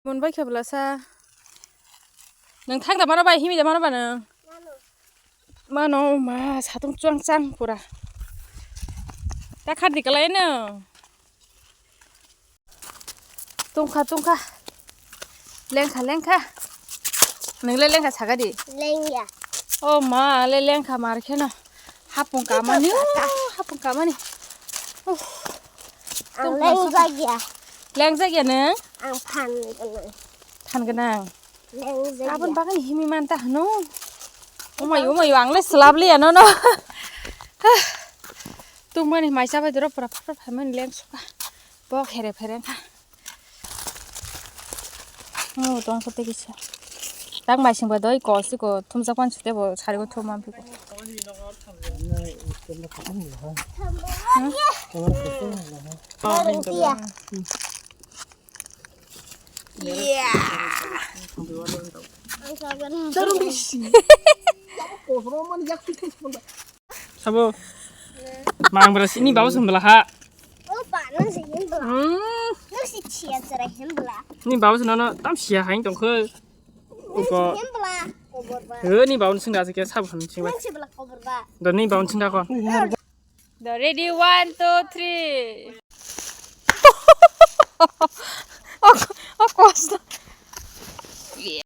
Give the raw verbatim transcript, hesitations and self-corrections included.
Mon bai khe bwlasa. Nwng thang da mano bai, himi da mano ba nwng? Mano ma satung chuang chang pura. Ta khat di kalai no. Tungkha, tungkha. Lengkha, lengkha. Nwngle lengkha saga di. Lengya. O ma, le lengkha mar kheno. Hapung kamani, hapung kamani. Uff. Ang lengjak ya. Lengjak ya neng? Ang phan gwnang. Phan gwnang. Lengjak ya. Abon bagani himi manta hano. Umai, umai, ang le slap le ano no. Tungmani maisa bai doro pura pura phaimani leng suka. Bok here phere kha. Mo tong kho tei kisa. Tak mai sing ba doi ko si ko thumjak pan sute bo sari ko thum am phi ko. Sabo. Mang bra sini bau sembla ha. O ba, nang si himbla. Hmm. Nang si chia chara himbla. Ni bau sino no tam sia hain tong kho. Nang si himbla. Koborba. He ni bau sing da ke sabo sing ba. Nang si bla koborba. Do ni bau sing da ko. The ready, one, two, three. O, o kosto.